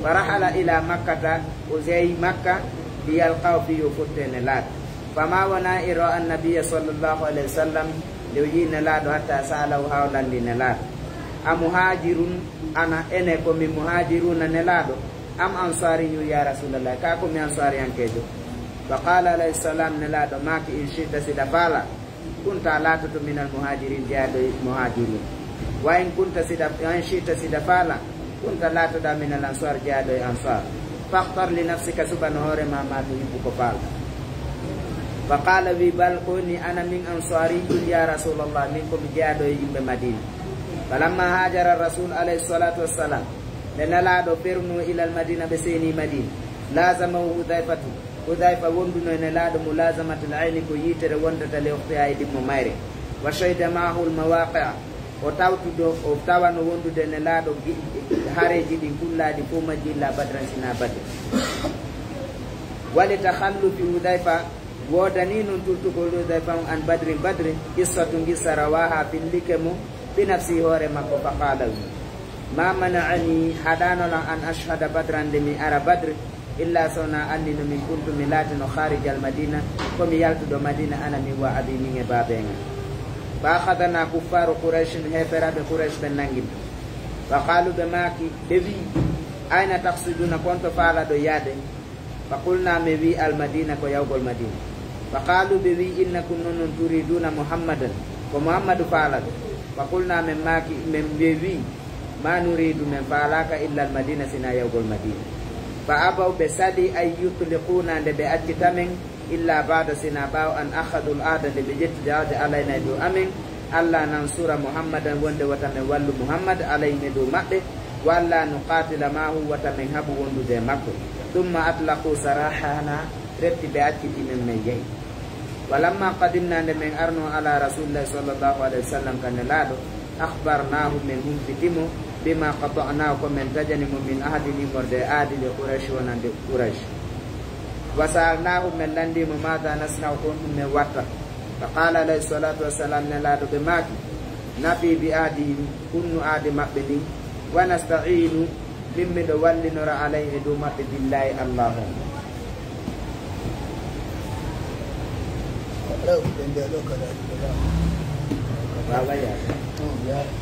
Fa rahala ila Makkata, o jeyi Makka, li yalqahu, fi yo fotte Nelaaɗo. Fama wona iro annabiya sallallahu alayhi wa sallam, nde o yii Nelaaɗo, hatta sa'alahu, haa o lanndi Nelaaɗo. A muhaajirun ana, ene ko min muhaajiruna Nelaaɗo, am ansaariyun ya Rasulallah, kaa ko mi ansaariyankeejo? Fa qaala alayhi salam, Nelaaɗo maaki, in shi'ta, si ɗa faala, kunta, laatoto, minal muhaajiriin, jeyaaɗo e muhaajiruun. Wa in kunta, si ɗa, wa in shi'ta, si ɗa faala, kunta, laatoɗa, minal ansaar, jeyaaɗo e ansaar. Fakhtar li nafsika, suɓano hoore maa, maa tuhibbu, ko faalɗa. Fa qaala, wi, bal, ko ni, ana min ansaariyun ya Rasulallah, min ko mi jeyaaɗo e yimɓe Madiina. Falamma haajara Rasul alayhi salatu wassalam, nde Nelaaɗo ferno ilal Madina, ɓe seeni Madina, lazamahu Hudhayfatu, Hudhayfa wonduno e Nelaaɗo mulazamatal ayni, ko yitere wondata li ukhtiha e ɗimmo mayre. Wa shahida ma'ahu al mawaqi'a, o tawtudo, o tawano wondude e Nelaaɗo gi-, hareeji ɗin kullaaɗi fof majji illa Badran, sina Badri. Wa li takhallufi Hudhayfa, woodani non turtugol Hudhayfa on an Badrin Badri, qissatu, qissa, rawaha, fillike mo, bi nafsi, hoore makko, fa qaala, wi, ma mana'ani, haɗano lan, an ashhada Badran, nde mi ara Badri, illa sona anni no min kuntu, mi laatino, kharijal Madina, ko mi yaltuɗo Madina, ana min wa abi, min e baabe en. Fa akhadhana kuffaru Qurayshin, heeferaaɓe Quraysh ɓen nangi min. Fa qaalu, ɓe maaki, ɓe wi, ayna taqsiduna, ko on to faalaɗo yaade? Fa qulna, men wi, al Madina, ko yawgol Madina. Fa qaalu, ɓe wi, innakum, non non, turiduna Muhammadan, ko Muhammadu faalaɗo. Fa qulna, men maaki, men ɓe wi, ma nuridu, men faalaaka, illa al Madina, sina yawgol Madina. Fa abaw, ɓe sali, an yutliquna, nde ɓe accita men, illa ba'da, sina ɓaawo, an akhadhu al ahda, nde ɓe ƴettide ahde, alayna, e dow amen, alla nansura Muhammadan, wonde wota men wallu Muhammad, alayhim, e dow maɓɓe, wa alla nuqatila ma'ahu, wota men haɓu wondude e makko. Thumma atlaqu sarahana, refti ɓe acciti men, men yehi. Walamma qadimna, nde men arno ala Rasulillahi sallallahu alayhi wa sallam, ka Nelaaɗo, akhbarnahu, men humpiti mo, bima qata'nahu, ko men tajani mo, min ahdin, immorde e ahdi, li Quraysh, wonande Quraysh. Wa sa'alnahu, men lanndi mo, maada nasna'u, ko honɗum men watta? Fa qaala alayhi salatu wassalam, Nelaaɗo ɓe maaki, nafi bi ahdihim, hunnu ahdi maɓɓe ndin, wa nasta'inu, min miɗo wallinora, alayhi, e dow maɓɓe, billahi, Allaahu on. Rewɓe ɓe nde ɗo kadi adi ko ɗa. Wawa yaade. Hmm, yaade.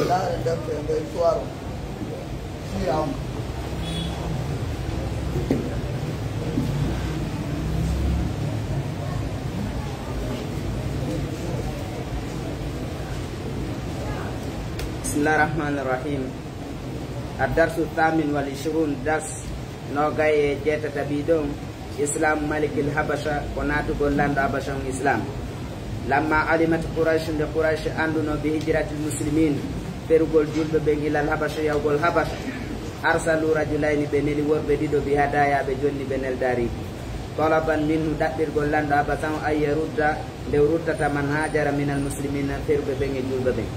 Laare defte e nder histoire o. Siyam. Bismillah rahman rahim. Ad-darsu thamin wal ishrun, dars nogay e jeetata ɓiɗo on, Islam Malikil Habasha, ko naatugol lanɗo Habasha on Islam. Lamma alimat Quraysh, nde Quraysh annduno bi hijratil muslimin, ferugol julɓe ɓen ilal Habasha, yawgol Habasha, arsalu rajulayni, ɓe neli worɓe ɗiɗo, bi hadaya, ɓe jonni ɓe neldaari. Talaban minhu, ɗaɓɓirgol lanɗo Habasha on, an yarudda, nde o ruttata man haajara minal muslimina, feruɓe ɓen e julɓe ɓen.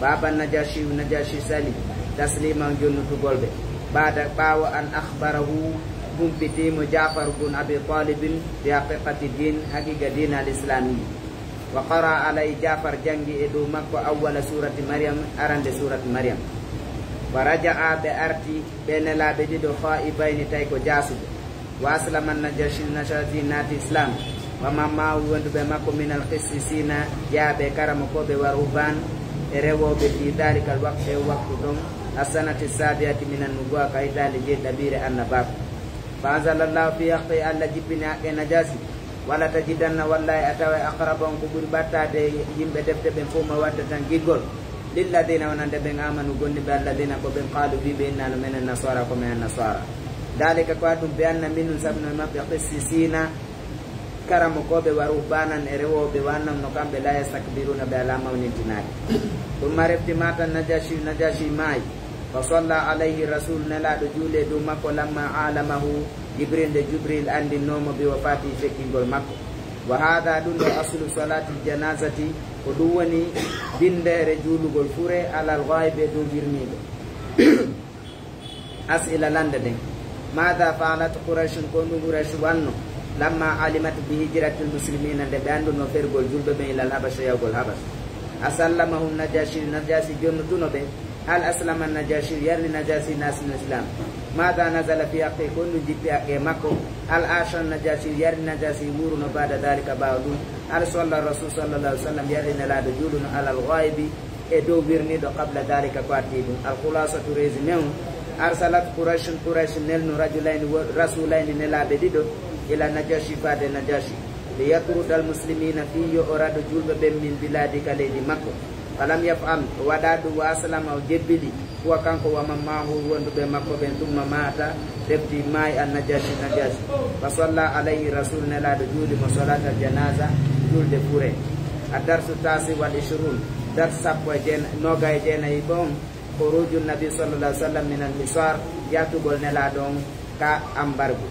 Fa aba Najashi, Najashi sali, taslima on jonnutugol ɓe. Baada, ɓaawo an akhbarahu, humpitiimo Jafar bun Abi Talibin, bi haqiqati din, haqiqa din al islami. Wa qara alayhi, Jafar jangi e dow makko awwala surati Maryam, arande surati Maryam. Wa raja'a, ɓe arti, ɓe nelaaɓe ɗiɗo, khaibayni, tawi ko jaasuɓe. Wa aslama Najashi, Najashi naati Islam. Wa man maahu, wonduɓe makko, minal qissisiina, jeyaaɓe karamokooɓe, wa ruhbaan, e rewooɓe, fii daalika al waqti, e waktu ɗon, as-sanati saabi'ati minan nubuwwa, ka hitaande jeeɗiɗaɓiire annabaaku. Fa anzala Allaahu fii haqqihi, Alla jippini haqqe Najaasi, wala tajidanna, wallaahi a taway, aqrabahum, ko ɓuri ɓattaade yimɓe defte ɓen fof, mawaddatan, giggol, lilladiina, wonande ɓen, aamanu, gomɗinɓe, alladiina, ko ɓen, qaalu, wii ɓe, innaa, no menen, nasaara, ko menen nasaara. Daalika, ko adun, bi anna minhum, sabu no e maɓɓe, qissisiina, karamokooɓe, wa ruhbaanan, e rewooɓe, wa annahum, no kamɓe, laa yastakbiruuna, ɓe alaa mawnintinaade. Summa, refti, maata Najaasi, Najaasi maayi. Fa salla alayhi rasul, Nelaaɗo juuli e dow makko, lamma aalamahu Jibril, nde Jibril anndinoo mo, bi wafaatihi, fekkingol makko. Wa haada, ɗum ɗo, aslu salaatil janaazati, ko ɗum woni binndeere juulugol fure, alal gaa'ibi, e dow wirniiɗo. As'ila, lande ɗen. Maada faalat Qurayshun, ko honɗum Quraysh wanno, lamma alimat bi hijratil muslimiina, nde ɓe anndunoo fergol julɓe ɓen, ilal Habasha, yahgol Habasha? A sallamahum Najashi, Najashi jonnutuno ɓe? Hal aslama Najashi, yarli Najashi naatino Islam? Maada nazala fi haqqi, ko honɗum jippi haqqe makko? Hal aasha Najashi, yarli Najashi wuuruno, baada daalika, ɓaawo ɗum? Hal salla Rasul sallallahu alaihi wasallam, yarli Nelaaɗo juuluno, alal gaa'ibi, e dow wirniiɗo, qabla daalika, ko addi ɗum? Al khulaasatu, résumé on, arsalat Qurayshun, Quraysh nelno, rajulayni, wo-, rasulayni, nelaaɓe ɗiɗo, ila Najashi, faade Najashi, li yatrudal muslimiina, fii yo o rado julɓe ɓen, min bilaadi, ka leydi makko. Falam yaf'al, o waɗaa ɗum, wa aslama, o jebbili, huwa, kanko, wa man maahu, wonduɓe makko ɓen, summa maata, refti maayi, an Najashi, Najashi. Fa salla alayhi rasul, Nelaaɗo juuli mo, salaatal janaaza, julde fure. Ad-darsu taasi wal ishrun, dars sappo e jeenayi, noogay e jeenayi ɗon, khuruju nabi sallallahu alaihi wasallam min al-hisar, yahtugol Nelaaɗo on ka ambargo.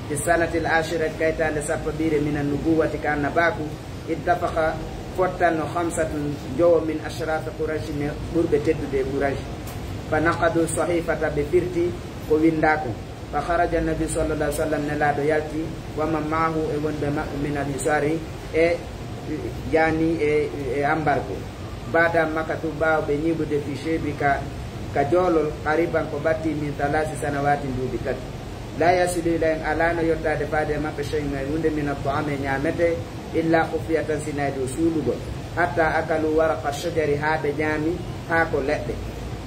Fi sanatil ashirati, ka hitaande sappaɓiire, minan nubuwati, ka annabaaku, ittafaqa, fottanno, khamsatun, jowo, min ashrafi Quraysh, ne ɓurɓe teddude e Quraysh. Fa naqadu sahifata, ɓe firti ko winndaa kon. Fa kharaja nabi sallallahu alaihi wasallam, Nelaaɗo yalti, wa man maahu, e wonɓe maɓɓe, minal hisari, e, yaani e, e ambargo. Baada makatu, ɓaawo ɓe ñiiɓude, fi shaybi, ka, ka joolol, qariban, ko ɓatti, min thalaasi sanawaatin, duuɓi tati. Laa yasilu ilayhim, alaano yottaade faade e maɓɓe, shay'un, hay huunde, mina ta'aami, e ñaametee, illaa khufyatan, sinaa e dow suulugol. Hatta akalu waraqa shajari, haa ɓe ñaami haako leɗɗe.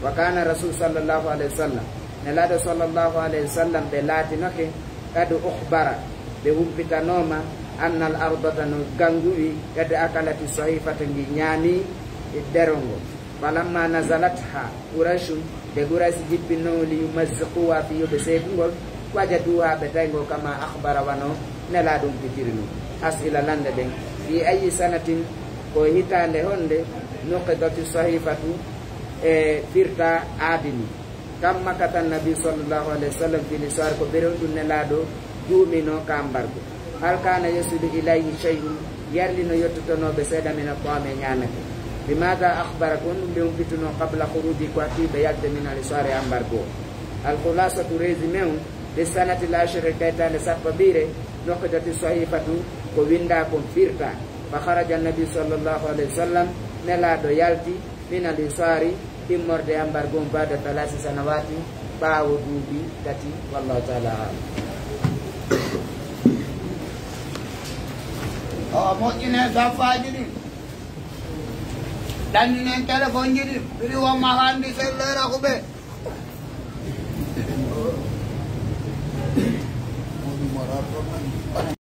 Wa kaana rasul sallallahu alaihi wasallam, Nelaaɗo sallallahu alaihi wasallam, ɓe laatinoke, qad ukhbara, ɓe humpitanooma, annal ardata, no ganguwi, qad akalati sahifata, ngi ñaami ɗerol ngol. Falamma nazalatha Qurayshun, nde Quraysh jippinoo, li yumazziquha, fii yo ɓe seeku ngol, wajaduha, ɓe tawi ngol, kama akhbara, wano Nelaaɗo humpitiri non. As'ila, lande ɗen. Fi ayyi sanatin, ko hitaande honde, nuqidati sahifatu, e firta aadini? Kam makata nabi sallallahu alaihi wasallam fil hisar, ko bere honɗum Nelaaɗo duuminoo ka ambargo? Hal kana yasilu ilayhi shay'un, yarli no yottotonoo ɓe seeɗa, mina ta'aami, e ñaamete? Bimaada akhbara, ko honɗum ɓe humpitunoo, qabla khuruji, ko hatti ɓe yalte, minal hisar, e ambargo? Al khulasatu, résumé on, bi sanatil ashira, ka hitaande sappaɓiire, nuqidati sahifatu, ko winndaa kon firta. Fa kharaja nabi sallallahu alaihi wasallam, Nelaaɗo yalti, minal hisari, immorde ambargo on, baada thalaasi sanawati, ɓaawo duuɓi tati. Wallahu ta'ala a'lam. O moƴƴine saffaaji ɗin. Ɗanninen telefonji ɗin. Biri wonma handi sellera kuɓe.